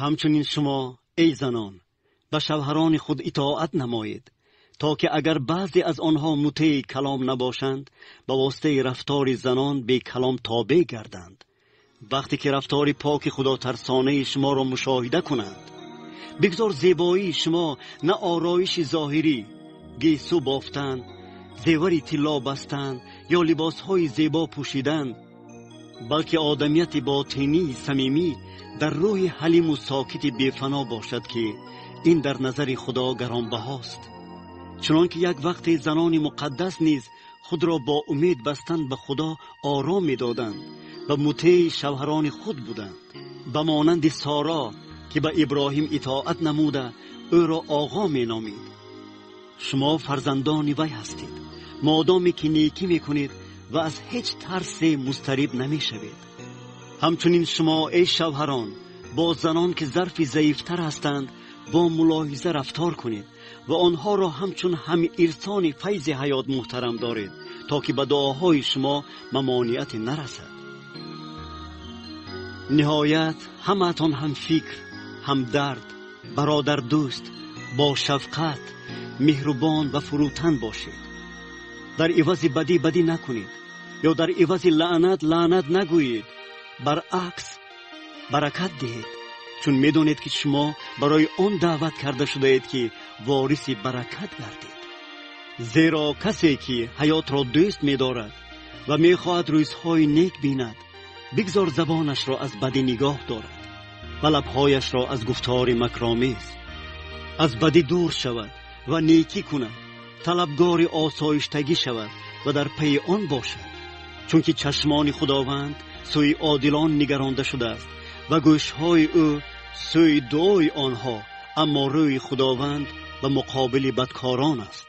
Ҳамчунин шумо, эй занон, ба шавҳарони худ итоат намоед, то ки агар баъзе аз онҳо мутеи калом набошанд, ба воситаи рафтори занон бекалом тобеъ гарданд. Вақте ки рафтори поки худотарсонаи шуморо мушоҳида кунанд, бигзор зебоии шумо на ороиши зоҳирӣ, гесӯ бофтан, зевари тилло бастан ё либосҳои зебо пӯшидан, балки одамияти ботинии самимӣ дар рӯҳи ҳалиму сокити бефано бошад, ки ин дар назари Худо гаронбаҳост. Чунон ки як вақте занони муқаддас низ худро бо умед бастан ба Худо ором медоданд ва мутеи шавҳарони худ буданд, ба монанди Соро, ки ба Иброҳим итоат намуда ӯро оғо меномид. Шумо фарзандони вай ҳастед, модоме ки некӣ мекунед ва аз ҳеҷ тарсе музтариб намешавед. Ҳамчунин шумо, эй шавҳарон, бо занон ки зарфи заифтар ҳастанд, бо мулоҳиза рафтор кунед ва онҳоро ҳамчун ҳамирсони файзи ҳаёт муҳтарам доред, то ки ба дуоҳои шумо мамониате нарасад. Ниҳоят, ҳамаатон ҳамфикр, ҳамдард, бародардӯст, бо шафқат, меҳрубон ва фурӯтан бошед. Дар ивази бадӣ бадӣ накунед ё дар ивази лаънат лаънат нагӯед, баръакс баракат диҳед, чун медонед, ки шумо барои он даъват карда шудаед, ки вориси баракат гардед. Зеро касе ки ҳаётро дӯст медорад ва мехоҳад рӯзҳои нек бинад, бигзор забонашро аз бадӣ нигоҳ дорад ва лабҳояшро аз гуфтори макромез. Аз бадӣ дур шавад ва некӣ кунад, талабгори осоиштагӣ шавад ва дар пайи он бошад, чунки чашмони Худованд сӯи одилон нигаронда шудааст ва гӯшҳои ӯ сӯи дуои онҳо, аммо рӯи Худованд ба муқобили бадкорон аст.